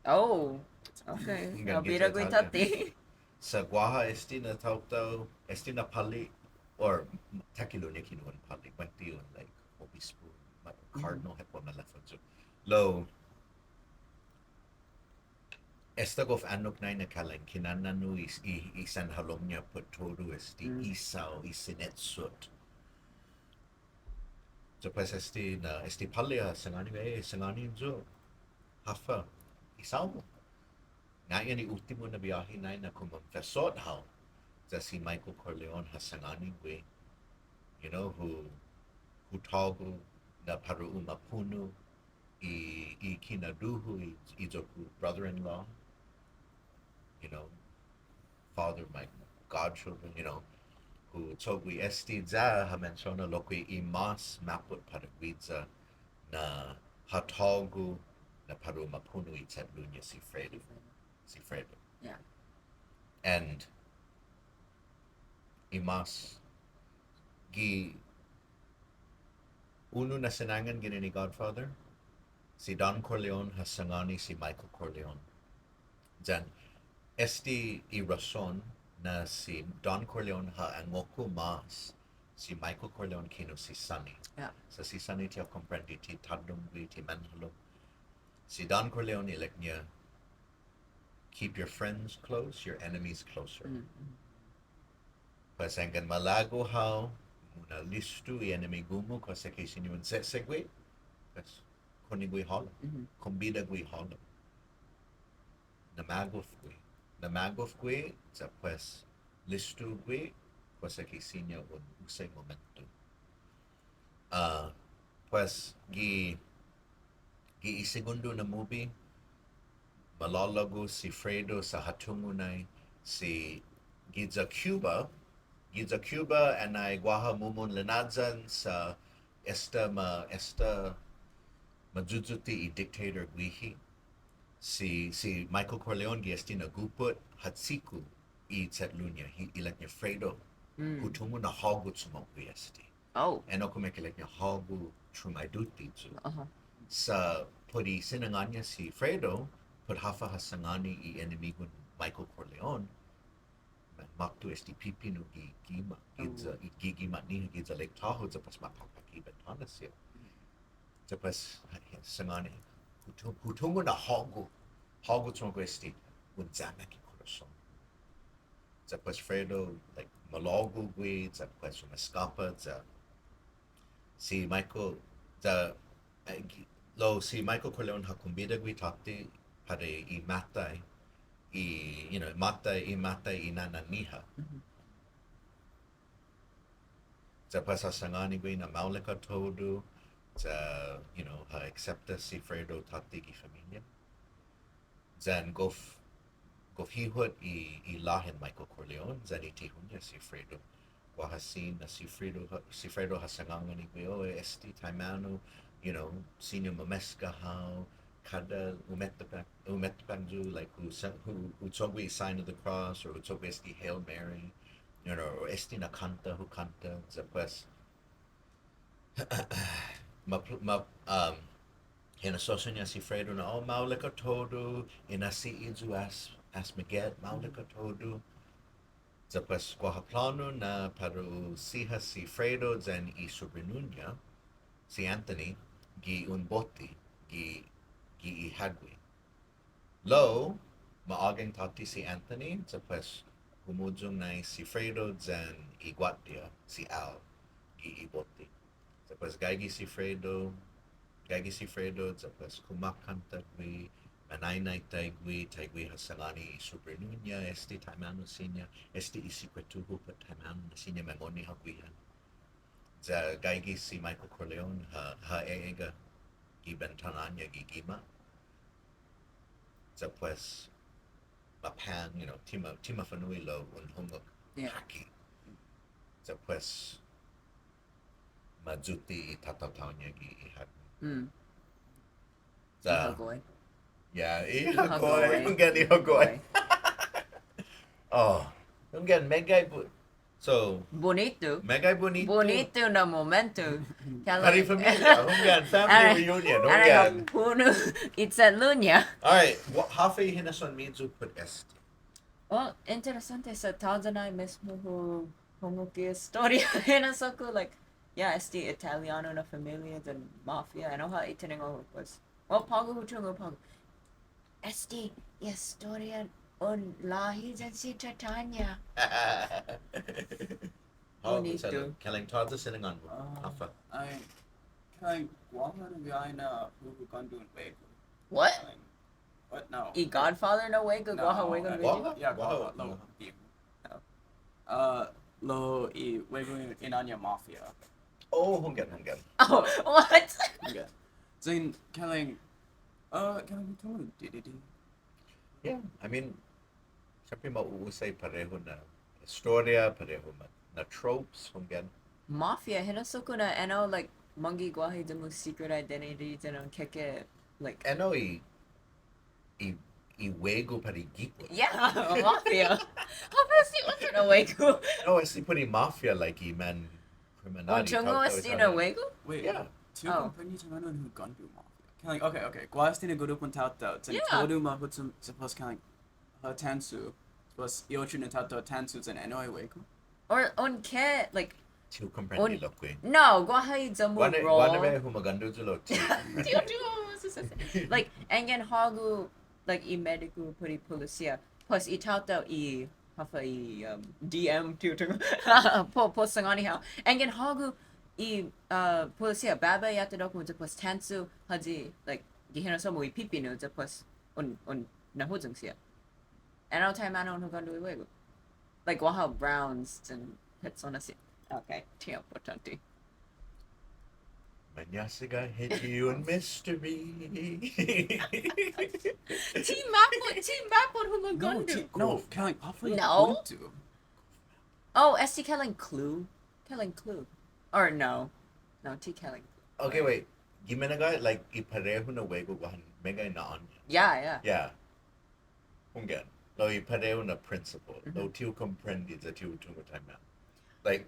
Oh, okay. Hunggan, Na'bida giya gui' Italia. Tåtte. Sa' guaha este na taotao, este na påle', or takkilo'-ña kinu un påle', buente un, like, obispo, ma-, cardinal, he'pon maleffa yu'. Lao, esta gof annok nai na kalang kinana'nu i, i, i sanhalom-ña put todu este, Mm. isao, i sinetsot. Ya pues este na, este påle' ha sangåni, eh, sangåni yu'. Håfa, isao-mu. Ngai'an i uttimo na biahi nai na kumonfesot hao. Ya si Michael Corleone ha sangåni gui'. You know, hu, hu tågo' na para u mapuno' i, i kinaduhu i, i iyo-ku brother-in-law, you know, father of my godchildren, you know, hu cho'gue este ya ha mensiona lokkue' i mas mappot para guiya na ha tågo' na para u mapuno' i che'lu-ña si Fredo. Si Fredo. Yeah. And i mas gi unu na sinangan ginen i Godfather, si Don Corleone ha sangåni si Michael Corleone. Yan este i rason na si Don Corleone ha angoku mas si Michael Corleone kinu si Sonny. Yeah. Sa' si Sonny ti ha komprende ti tåddong gui', ti manhalom. Si Don Corleone ilek-ña, "Keep your friends close, your enemies closer." Mm, mm. Pues yanggen malago' hao muna'listo i enemigu-mu, kosa ki siña un se'se' gui', pues, konne' gui' hålom, Mhm. kombida gui' hålom. Na'magof gui'. Na'magof gui', ya pues, listo gui', kosa ki siña un usa i momento. Ah, pues, gi, gi i segundo na movie, malålagu si Fredo sa' ha tungo' nai si giya Cuba, giya Cuba, annai guaha mumon linayan sa' esta ma, esta ma yuyute' i dictator guihi. Si, si Michael Corleone gi este na gupot ha chiku i che'lu-ña, hi, ilek-ña Fredo. Mm. Hu tungo' na hågu chumo'gue este. Oh. Enao kumekeilek-ña hågu trumaiduti yu'. Aha. Sa' put i sinangån-ña si Fredo, put håfa ha sangåni i enemigun Michael Corleone, ma-, måtto este pipinu gi gima', giya, oh, i gi gima'-ñiha giya Lake Tahoe, ya pues ma påkpaki i bentåna siha. Ya pues, ha, ha sangåni, hu tu-, hu tungo' na hågu, hågu tungo' este, un yamak i korason. Ya pues Fredo, like, malågu gui', ya pues umeskåpa, ya si Michael, ya, eh, gi-, lao si Michael Corleone ha kombida gui' tåtte para i måtai, i, you know, måtai, i måtai i nånan-ñiha. Mhm. Ya pues ha sangåni gui' na maolek ha' todu, ya, you know, ha aksepta si Fredo tåtte gi familia. Yan gof, gof hihot i, i låhen Michael Corleone, yan i tihu-ña si Fredo. Guaha scene na si Fredo ha, si Fredo ha sangångani gui', oh, este taimanu, you know, siña mameska hao, kada umettapang, umettapang yu', like, hu sa-, hu, hu cho'gue i sign of the cross, or hu cho'gue este Hail Mary, you know, or este na kånta, hu kånta, ya pues, ma, ma, um, hinasso-ña si Fredo na, oh, maolek ha' todu, inasi'i yu' as, as Miget, maolek ha' todu. Ya pues, guaha plånu na para u siha si Fredo yan i subrinun-ña, si Anthony, gi un bote, gi, gi i hågue. Lao, ma ågang tåtte si Anthony, ya pues humuyong nai si Fredo yan i guåtdia, si Al, gi i bote. Ya pues gaige si Fredo, gaige si Fredo, ya pues kumåkanta gui', manainai taiguihi, taiguihi ha sangåni i subrinun-ña, este taimanu siña, este i sikretu-hu put taimanu na siña mangonne' hao guihan. Ya gaige si Michael Corleone ha, ha e'egga' gi bentåna-ña gi gima'. Ya pues, ma pan, you know, ti ma, ti ma fa'nu'i lao un hungok, yeah, haki. Ya pues, ma yute' i tataotao-ña gi i hågue. Mm. Ya. I hagoi. Ya, i hagoi. I hagoi. Hunggan, i hagoi. Hagoi. Oh, hunggan, meggai bu-, so, bunitu. Meggai bunitu. Bunitu na momento. Para i familia, hunggan, family reunion, hunggan. Arai, arai, håfa unu i che'lu-ña. All right, wha-, håfa i hinasson-miyu put este? Well, interesante sa' tåya' nai mismo hu hungok i estoria. Hinasso-ku, like, yeah, este Italiano na familia yan mafia. Ennao ha' i tiningo'-hu, pues. Well, på'go hu tungo', på'go. Este i estoria un låhi yan si tatå-ña. Bunitu. Kalang tåya' sinangån-mu. Ah, håfa. Ai, kalang guaha na biahi na hu hugåndo un wegu. What? Kalang What? No. I Godfather na wegu, no, guaha wegu, uh, video? Yeah, guaha, guaha, no, no. Video. Oh. Uh, lao i wegu i na'an-ña Mafia. Oh, hunggan, hunggan. Oh, what? Hunggan. Then, kalang, uh, kalang, hu tungo' didide'. Yeah, I mean, siempre ma u'usa i parehu na estoria, parehu na, na tropes, hunggan. Mafia, hinasso-ku na ennao, like, mångge' guaha i, the most secret identity, you know, keke, like, ennao i i, i wegu para i gipot. Yeah, mafia. Håfa este otro na wegu? No, este put i mafia, like, i man kriminåt. Oh, tungo' este na wegu? Wait, yeah. Ti hu komprende taimanu un hugåndo mafia. Kalang, okay, okay. Guaha este na gurupon taotao. Then todu mahuchom, suppose, kalang, uh, Tansu. Suppose i otro na taotao Tansu, then ennao i wegu. Or un ke, like, ti hu komprende lokkue'. No, guaha i ya-mu role. Guaha na, guaha na bai humugåndo yu' lao ti. Ti hu, ti hu, si, si, si. Like, yanggen hågu, like, i mediku put i policía. Pues i taotao i, håfa i, um, D M ti hu tungo'. Po, po sangåni hao. Yanggen hågu i, uh, policía, båba i atadok-mu, pues Tansu, håyi, like, gi hinasso-mu i pipinu, pues un, un na'huyong siha. Ennao taimanu un hugåndo i wegu. Like, guaha rounds yan petsona siha. Okay, ti impottånte. Mañåsaga hit i un mystery. Ti mappot, ti mappot humugåndo. No, ti, no, kalang, håfa i punto. Oh, este kalang clue? Kalang clue. Or no. No, ti kalang clue. Okay, wait. Gi minagåhet, like, i parehu na wegu guaha meggai na'an-ña. Yeah, yeah. Yeah. Hunggan. Lao i parehu na principle. Mm-hmm. Lao ti hu komprende ya ti hu tungo' taimanu. Like,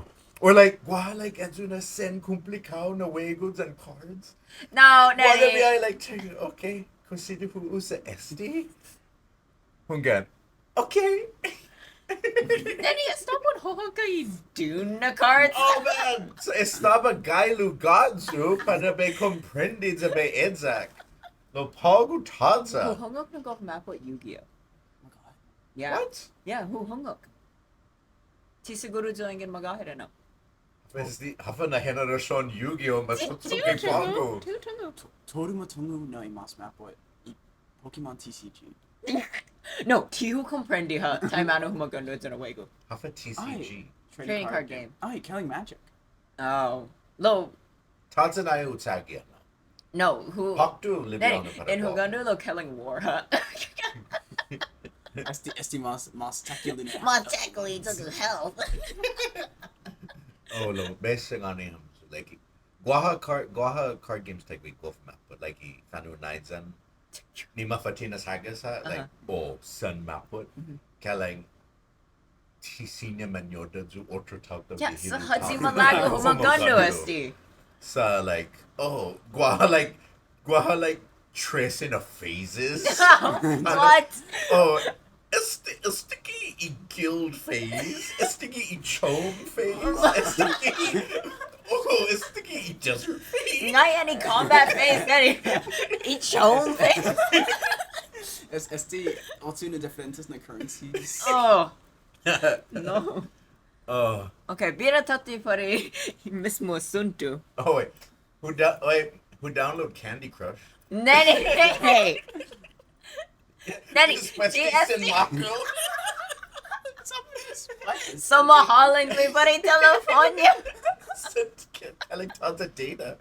no. Or like, guaha, like, ayu na sen komplikao na wegu yan cards. No, no. Guaha na biahi, like, check, okay, kao siña hu usa este? Hunggan. Okay. Neni, estaba un hohongge i dun na cards. Oh, man. So, estaba gai lugåt yu' para bai komprende ya bai eyak. Lao på'go tåya'. Hu hungok na gof mappot Yu-Gi-Oh. Oh my God. Yeah. What? Yeah, hu hungok. Ti siguru yu' yanggen magåhet enao. Pues di, håfa na henerasion Yu-Gi-Oh mas tungo' ki på'go. Ti tungo'. Todu ma tungo' na i mas mappot i Pokemon T C G. No, ti hu komprende ha', taimanu humugåndo ayu na wegu. Håfa T C G? Ai, trading card game. Ai, kalang Magic. Oh, lao. Tåya' nai hu chagi enao. No, hu... Påkto libiånu para guåhu. In hugåndo lao kalang War ha'. Este, este mas, mas takhilo' na. Mas takhilo' i health. Oh, lao, bai sangåni ham. So, like, guaha card, guaha card games taiguihi gof mappot, like, i Fanu Naiyan. Ni mafa'tinas hagas ha', like, oh, sen mappot. Kalang Ti siña mañodda' yu' otro taotao. Yes, bihilu, sa' håyi malago' humugåndo este. Sa', like, oh, guaha, like, guaha, like, tres na phases. What? Oh, este, estaki i guild phase, estaki i chom phase, estaki, oh, estaki i desert phase. Nai, any combat phase, any i chom phase. Es, este, otro na diferentes na currencies. Oh. No. Oh. Okay, bira tåtte para i mismo asunto. Oh, wait. Hu da-, wait, hu download Candy Crush? Neni, hey, hey. Neni, despues di este. Sen mako. Sa' mahålang para i telefono-ña. Sen ke-, I like, tons of data.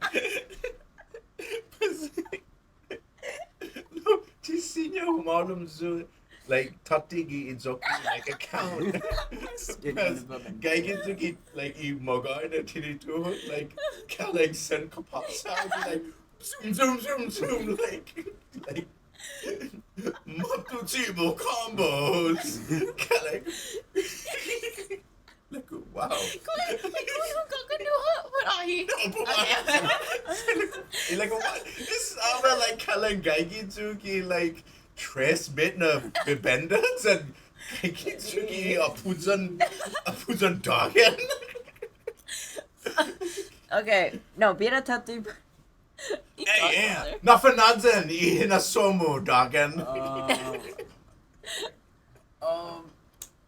No, ti siña humålom yu', like, tåtte gi i iyo-ku, like, account. Gaige yu' gi, like, i magåhet na tinituhon, like, kalang sen kapås, like, zoom, zoom, zoom, zoom, like, like, måtto chivo combos. Kalang. Like, wow. Kao, kao, kao, kao, kao, what are you? No, but what? Like, what? This is about, like, kalang gaige yu' gi, like, tres bit na bebenda, and gaige yu' gi apuyon, apuyon dågan. Okay, no, bira tåtte. Hey, yeah. Na'funhåyan i hinasso-mu, dågan. Uh, um,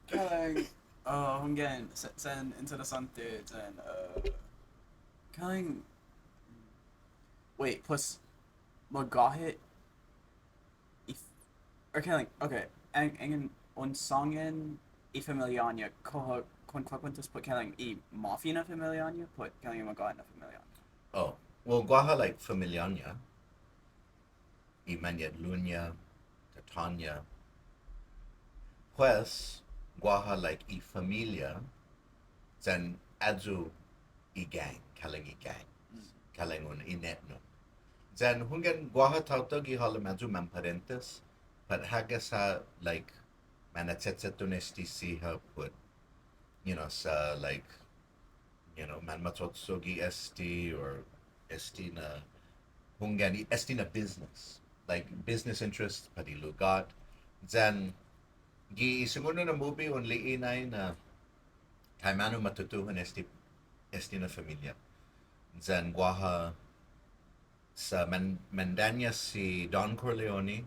kalang, uh, hunggan, sen, sen interesånte, sen, uh, kalang, wait, pues, magåhet, if, or kalang, okay. Ang, anggen un sångan i familiå-ña, kao, kao un kuentos put kalang i mafia na familiå-ña, put kalang i magåhet na familiå-ña. Oh, well, guaha, like, familiå-ña, i mañe'lu-ña, tatå-ña. Pues, guaha, like, i familia, yan ayu i gang, kalang i gang, kalang un inetnon. Yan hunggan guaha taotao gi halom ayu manparientes, pat hagas ha', like, mana'chechetton este siha put, you know, sa', like, you know, manmacho'cho' gi este or este na hunggan, este na business, like, business interest pat i lugåt. Yan gi i segundo na movie un li'e' nai na taimanu matutuhon este, este na familia. Yan guaha sa' man, mandaña' si Don Corleone,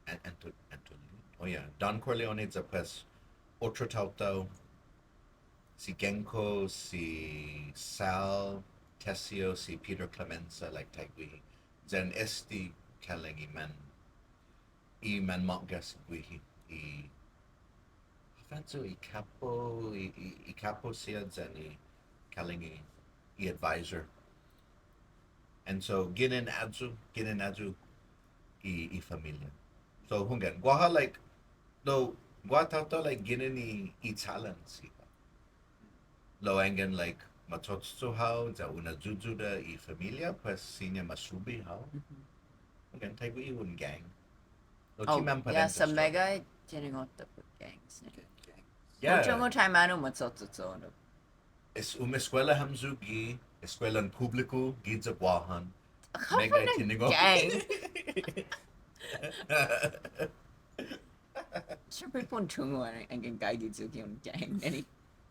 An-, Anto-, Antolin? Oh, yeah. Don Corleone, ya pues otro taotao, si Genco, si Sal, Tessio, si Peter Clemenza, like, taiguihi. Yan este kalang i man, i manma'gas guihi, i, håfa ayu i kapo, i, i, i kapo siha yan i kalang i, i advisor. And so, ginen ayu, ginen ayu i, i familia. So, hunggan, guaha, like, no, guaha taotao, like, ginen i, i challenge siha. Lao anggen, like, macho'cho' hao, ya un ayuyuda i familia, pues, siña ma subi hao. Mhm. Hunggan, taiguihi un gang. Lao ti manparientes. Oh, yeah, sa' meggai tiningo'-ta put gangs, no? Okay, gangs. Yeah. Hu tungo' taimanu macho'cho', no? Es-, umeskuela hamyo gi eskuelan publiku giya Guåhan. Meggai tiningo'. Gang. Siempre un tungo' anggen gaige yu' gi un gang, no?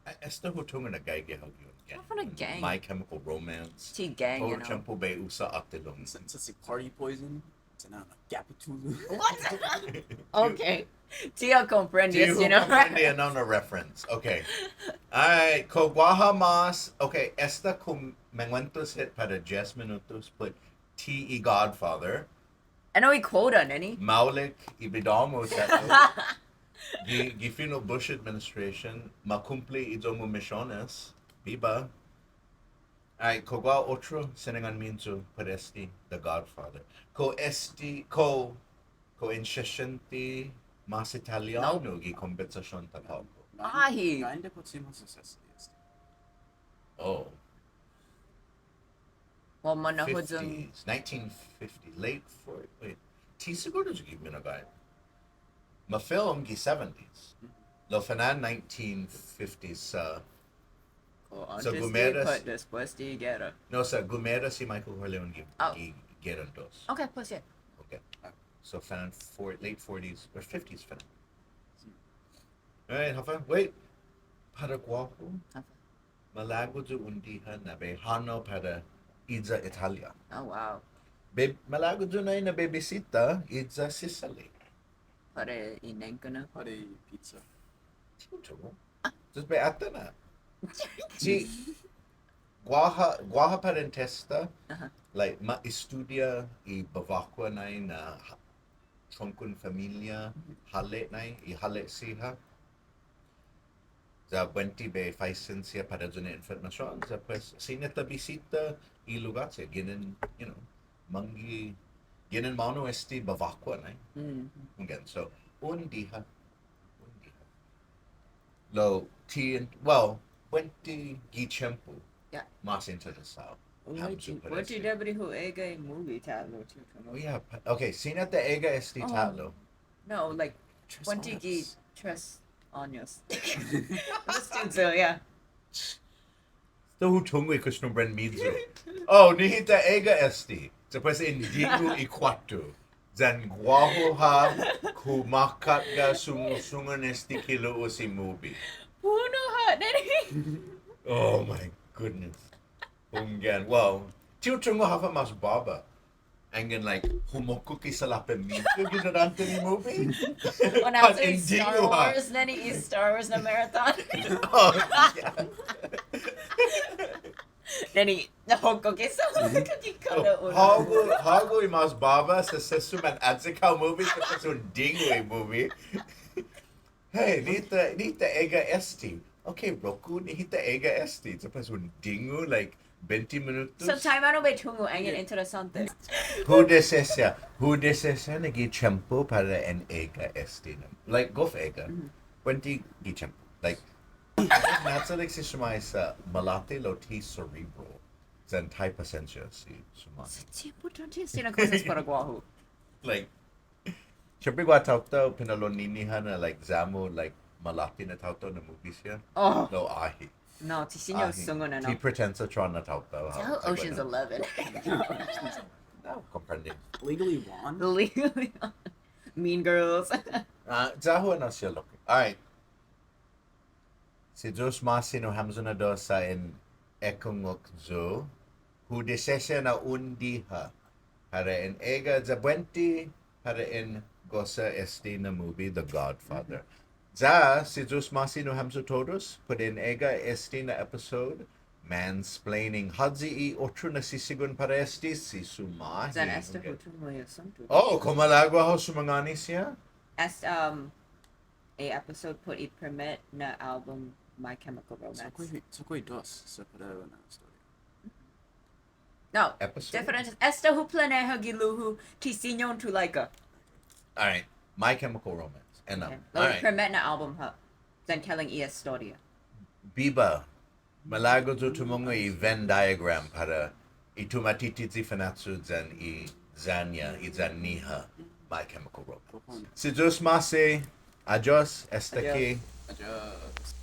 A-, esta hu tungo' na gaige hao gi un gang. Håfa na gang? My Chemical Romance. Ti gang, you know. Todu tiempo bai usa åttelong. Sa', sa' si Party Poison. Ti na, na, Gapatulu. What? Okay. Ti hu komprende, ti hu, you know, komprende, no, no reference. Okay. All right. Kao guaha mas. Okay. Esta kao manguentos hit para dies minutos put ti i Godfather. Ennao i quota, nene. Maolek i bidå-mu sa'. Gi, gi fino' Bush administration, ma kumpli i iyo-mu misiones. Biba. Ai, kao guaha otro sinangån-miyu put este, The Godfather. Kao este, kao, kao in sesenta mas Italiånu gi kombetsasion-ta på'go. Ai. Gaende put siha mas este. Oh. Well, mana'huyong. Fifties, nineteen fifty, late forties. Wait, ti siguro yu' gi minagåhet. Ma film gi seventies. Lao fana'an nineteen fifties, uh, oh, so antes gumera di, si-, despues di gera. No, sa' gumera si Michael Corleone gi, oh, gi geran dos. Okay, pues, yeah. Okay. So fana'an for-, late forties or fifties fana'an. All right, håfa? Wait. Para guåhu. Håfa? Malago' yu' un diha na bai hånao para iya Italia. Oh, wow. Bai, malago' yu' nai na bai bisita iya Sicily. Para i nengkanno'. Para i pizza. Ti hu tungo'. Just bai atan ha'. Si, guaha, guaha parientes-ta, aha, like, ma estudia i bevåkua nai na ha-, trongkon familia, mhm, hale' nai, i hale' siha. Ya buente bai faisen siha para ayu na informasion, ya pues, siña ta bisita i lugåt siha, ginen, you know, mangge', ginen månu este bevåkua nai. Mm. Hunggan, so, un diha, un diha. Lao, ti, well, buente gi tiempo, yeah, mas interesao. Hamyo put este. Buente debi di hu egga' i movie ta'lo, ti hu tungo'. Oh, yeah, pa-, okay, siña ta egga' este ta'lo. No, like, twenty gi-, tres åños. Tres åños. Let's do so, yeah. Esta hu tungo' i kostumbre-miyu. Oh, nihi ta egga' este. Sa' pues en dingu i kuåtto. Yan guåhu ha' kumakatga sungu-, sungon este kilu'os i movie. Puno ha', nene. Oh my goodness. Hunggan. Wow. Ti hu tungo' håfa mas båba. Anggen, like, humokok i salåpe'-miyu gi duranten i movie. When I say Star Wars, nene, i Star Wars na marathon. Oh, yeah. Nani, nahongkok i sa' kao kada unu. Hågu, hågu i mas båba sa' sesso man ayek hao movie, sa' sesso un dingu i movie. Hey, nihi ta, nihi ta egga' este. Okay, Roku, nihi ta egga' este. Sa' pues un dingu, like, bente minutos. So, taimanu bai tungo' yanggen interesånte. Hu deseseha, hu deseseha na gi tiempo para en egga' este, no? Like, gof egga'. Buente gi tiempo. Like, na'chalek si Sumåhi sa' malåte' lao ti serebro. Yan ti pasensia si Sumåhi. Sa' tiempo ti siña kosas para guåhu. Like, siempre guaha taotao, pinalon-ñiha na, like, ya-mu, like, malåte' na taotao na movie siha. Oh. Lao åhe'. No, ti siña hu sungon na, no. Ti pretensa tron na taotao. Sa' Ocean's Eleven. No, komprende. Legally Blonde. Legally Blonde. Mean Girls. Ah, ya-hu na siha lokkue'. All right. Si Yu'os ma'åse' nu hamyo na dos sa' en ekungok yu', hu deseseha na un diha para en egga' ya buente para en gosa este na movie, The Godfather. Ya, si Yu'os ma'åse' nu hamyo todos, put en egga' este na episode, Mansplaining. Håyi i otro na sisigi para este, si Sumåhi. Yan esta hu tungo' i asunto. Oh, kao malago' hao sumangåni siha? Esta, um, a episode put i primet na album My Chemical Romance. Sa' kao i, sa' kao i dos separado na estoria. No, episode? Different. Esta hu planeha gi ilu-hu, ti siña un tulaika. All right. My Chemical Romance. And, um, okay. Lao i primet na album ha'. Yan kalang i estoria. Biba. Malago' yu' tumungo' i Venn diagram para i tumattitiyi i Fanachu yan i ya-ña, i ya-ñiha, My Chemical Romance. Si Yu'os ma'åse', adios, esta ki. Adios.